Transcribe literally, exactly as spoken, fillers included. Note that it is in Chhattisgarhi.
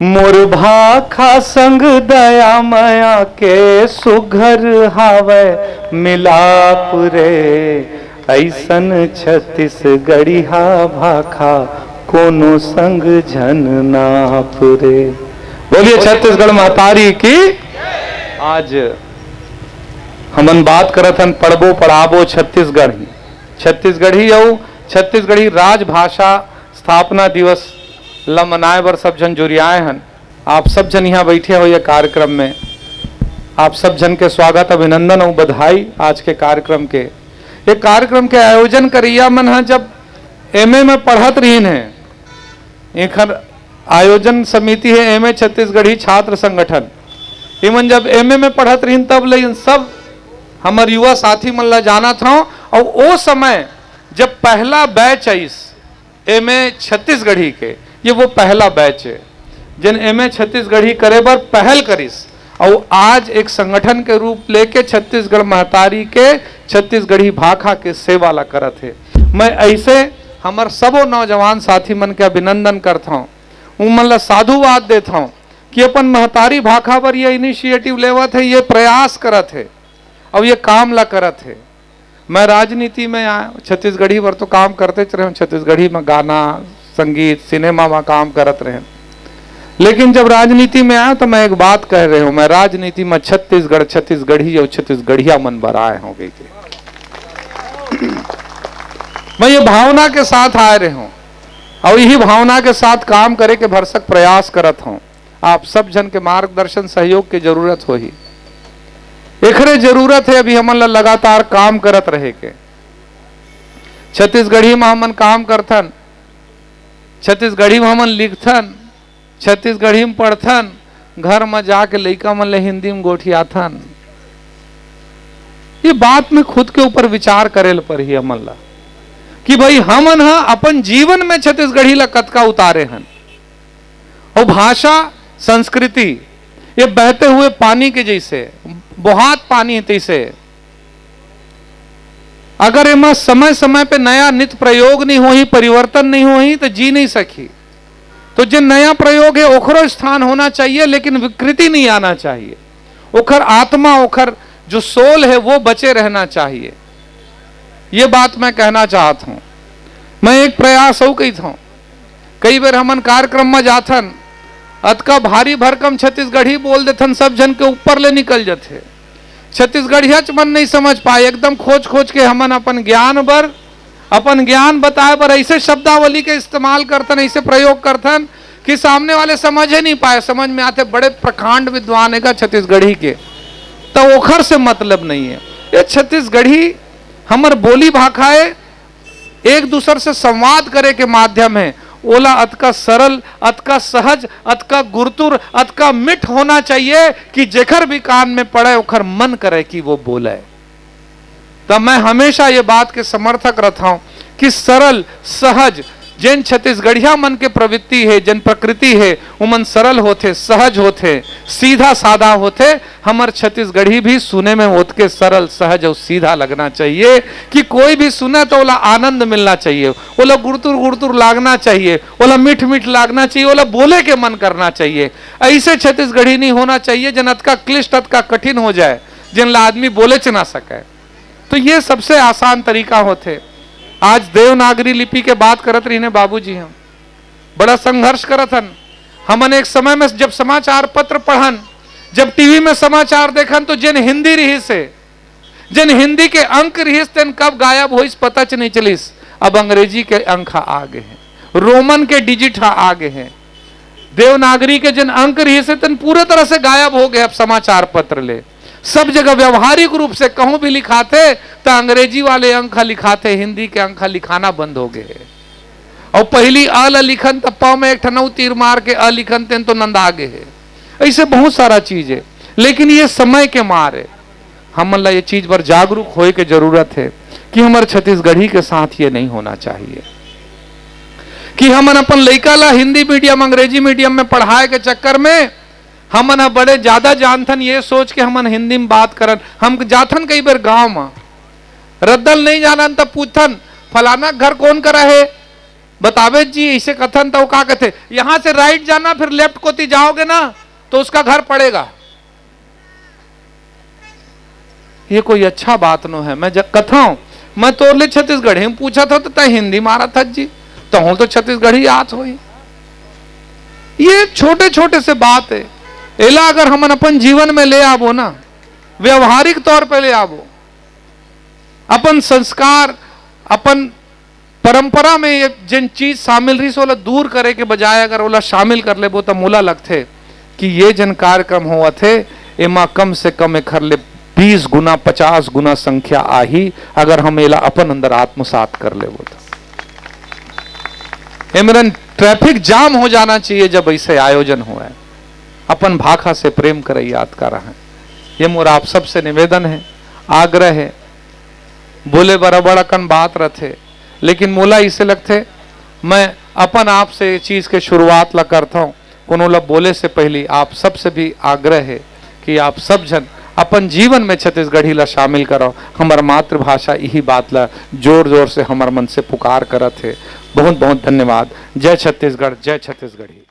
मोर भाखा संग दया मया के सुघर हावय मिलाप रे। अइसन छत्तीसगढ़िया भाखा कोनो संग झन नाप रे। बोलिए छत्तीसगढ़ महतारी की। आज हमन बात करत हन पढ़बो पढ़ाबो छत्तीसगढ़ी, छत्तीसगढ़ी अउ छत्तीसगढ़ी राजभाषा स्थापना दिवस ल मनाए बर सब झन जुरियाए हन। आप सब झन इहाँ बइठे हो ये कार्यक्रम में, आप सब झन के स्वागत, अभिनंदन अउ बधाई आज के कार्यक्रम के। ये कार्यक्रम के आयोजन करइया मन ह जब एमए में पढ़त रहिन हे, एखर आयोजन समिति हे एमए छत्तीसगढ़ी छात्र संगठन, इमन जब एमए में पढ़त रहिन तब ले इन सब हमर युवा साथी मन ला जानत हव। अउ ओ समय जब पहला बैच आइस एमए छत्तीसगढ़ी के, ये वो पहला बैच हे जेन एमए छत्तीसगढ़ी करे बर पहल करिस, अउ आज एक संगठन के रूप लेके छत्तीसगढ़ महतारी के छत्तीसगढ़ी भाखा के सेवा ला करत हे। मैं अइसे हमर सबो नौजवान साथी मन के अभिनंदन करथौं, उमन ला साधुवाद देथौं कि अपन महतारी भाखा बर ये इनिशिएटिव लेवत हे, ये प्रयास करत हे, अउ ये काम ला करत हे। मैं राजनीति में आया, छत्तीसगढ़ी बर तो काम करतेच रहेंव, छत्तीसगढ़ी में गाना, संगीत, सिनेमा में काम करत रहेंव, लेकिन जब राजनीति में आया तो मैं एक बात कह रहे हूं, मैं राजनीति में छत्तीसगढ़, छत्तीसगढ़ी अउ छत्तीसगढ़िया मन बर आए हौं कहिके। मैं ये भावना के साथ आए रहे हौं अउ यही भावना के साथ काम करे के भरसक प्रयास करत हौं। आप सब झन के मार्गदर्शन सहयोग के जरूरत होही। एखरे जरूरत हे अभी हमन ला लगातार काम करत रहे के। छत्तीसगढ़ी म हमन काम करथन, छत्तीसगढ़ी म हमन लिखथन, छत्तीसगढ़ी म पढ़थन, घर म जाके लइका मन ले हिंदी म गोठियाथन। ये बात में खुद के ऊपर विचार करे ल परही हमन ला कि भाई हमन ह अपन जीवन में छत्तीसगढ़ी ला कतका उतारे हन। अउ भाषा, संस्कृति, ये बहते हुए पानी के जैसे, बोहात पानी हे तैसे। अगर एमा समय समय पे नया नित प्रयोग नहीं होही, परिवर्तन नहीं होही, तो जी नहीं सकही। तो जे नया प्रयोग हे, ओखरो स्थान होना चाहिए, लेकिन विकृति नहीं आना चाहिए। ओखर आत्मा, ओखर जो सोल है, वो बचे रहना चाहिए। ये बात मैं कहना चाहत हूं। मैं एक प्रयास अउ कहित हूं, कई बेर हमन कार्यक्रम म जाथन, अतका भारी भरकम छत्तीसगढ़ी बोल देथन, सब झन के ऊपर ले निकल जथे। छत्तीसगढ़ियाच मन नहीं समझ पाए, एकदम खोज खोज के हमन अपन ज्ञान बर, अपन ज्ञान बताए बर ऐसे शब्दावली के इस्तेमाल करथन, ऐसे प्रयोग करथन कि सामने वाले समझ ही नहीं पाए। समझ में आथे बड़े प्रकांड विद्वान हे का छत्तीसगढ़ी के, त ओखर से मतलब नहीं है। ये छत्तीसगढ़ी हमर बोली भाखा हे, एक दूसर से संवाद करे के माध्यम हे। ओला अतका सरल, अतका सहज, अतका गुरतुर, अतका मिठ होना चाहिए कि जेखर भी कान में पड़े ओखर मन करे कि वो बोले। त मैं हमेशा ये बात के समर्थक रथौं कि सरल, सहज, जेन छत्तीसगढ़िया मन के प्रवृत्ति हे, जेन प्रकृति हे, उमन सरल होथे, सहज होथे, सीधा साधा होथे। हमर छत्तीसगढ़ी भी सुने में ओतके सरल, सहज अउ सीधा लगना चाहिए कि कोई भी सुने तो ओला आनंद मिलना चाहिए, ओला गुड़तुर गुड़तुर लागना चाहिए, ओला मीठ मीठ लागना चाहिए, ओला बोले के मन करना चाहिए। ऐसे छत्तीसगढ़ी नहीं होना चाहिए जेन अतका क्लिष्ट, अतका कठिन हो जाए, जेन ला आदमी बोलेच ना सके। तो ये सबसे आसान तरीका होथे। आज देवनागरी लिपि के बात करत रहिने बाबूजी, हम बड़ा संघर्ष करत हन। हमन एक समय में जब समाचार पत्र पढ़न, जब टीवी में समाचार देखन, तो जेन हिंदी रिहिस हे, जेन हिंदी के अंक रिहिस, तेन कब गायब होइस, पता च नहीं चलिस। अब अंग्रेजी के अंक ह आ गे हे, रोमन के डिजिट ह आ गे हे, देवनागरी के जेन अंक रिहिस हे, तेन पूरे तरह से गायब हो गे अब समाचार पत्र ले। सब जगह व्यावहारिक रूप से कहूं भी लिखाथे, त अंग्रेजी वाले अंक ह लिखाथे, हिंदी के अंक ह लिखाना बंद हो गे हे। अउ पहिली अ ल लिखन, त प में एक ठन अउ तीर मार के अ लिखन, तेन तो नंदा गे हे। ऐसे बहुत सारा चीज हे, लेकिन ये समय के मार हे। हमन ला ये चीज बर जागरूक होए के जरूरत हे कि हमर छत्तीसगढ़ी के साथ ये नहीं होना चाहिए कि हमन अपन लइका ला हिंदी मीडियम, अंग्रेजी मीडियम में पढ़ाए के चक्कर में हमन ह बड़े ज्यादा जानथन, ये सोच के हमन हिंदी में बात करन। हम जाथन कई बेर गांव म, रद्दा ल नहीं जानन, त पूछथन, "फलाना घर कोन करा हे?" बताबे जी, इसे कथन त वो का कथे, यहाँ से राइट जाना, फिर लेफ्ट कोती जाओगे ना, तो उसका घर पड़ेगा। ये कोई अच्छा बात नो है। मैं जब कथौं, मैं तोर ले छत्तीसगढ़ी में पूछा था, तो तै हिंदी मारा था जी, तहूं तो छत्तीसगढ़ी आत होई। ये छोटे छोटे से बात है, एला अगर हमन अपन जीवन में ले आबो ना, व्यवहारिक तौर पे ले आबो, अपन संस्कार, अपन परंपरा में ये जेन चीज शामिल रहिस, ओला दूर करे के बजाय अगर ओला शामिल कर लेबो, त मोला लगथे कि ये जेन कार्यक्रम होवत हे, एमा कम से कम एखर ले बीस गुना, पचास गुना संख्या आही, अगर हम एला अपन अंदर आत्मसात कर लेबो त। एमरन ट्रैफिक जाम हो जाना चाहिए जब ऐसे आयोजन होवय। अपन भाखा से प्रेम करई याद का रहय। ये मोर आप सबसे निवेदन है, आग्रह है। बोले बर अब्बड़ अकन बात रथे, लेकिन मोला इसे लगथे, मैं अपन आप से ये चीज के शुरुआत ला करथौं। कोनो ला बोले से पहली आप सबसे भी आग्रह है कि आप सब झन अपन जीवन में छत्तीसगढ़ी ला शामिल करव। हमर मातृभाषा इही बात ला जोर जोर से हमर मन से पुकार करत हे। बहुत बहुत धन्यवाद। जय छत्तीसगढ़, जय छत्तीसगढ़ी।